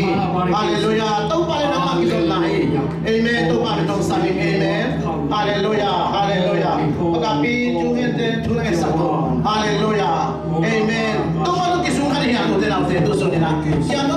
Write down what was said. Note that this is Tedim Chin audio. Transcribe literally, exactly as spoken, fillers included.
Halleluia. Topa le nangmah kizopna hi. Amen. Topa min thang sa ning. Amen. Halleluia. Halleluia. Pakapi thu ngen te thu ngen sa. Halleluia. Amen. Topa tu kisung khat hi a, tu te nau te tu sun ina. Sian tu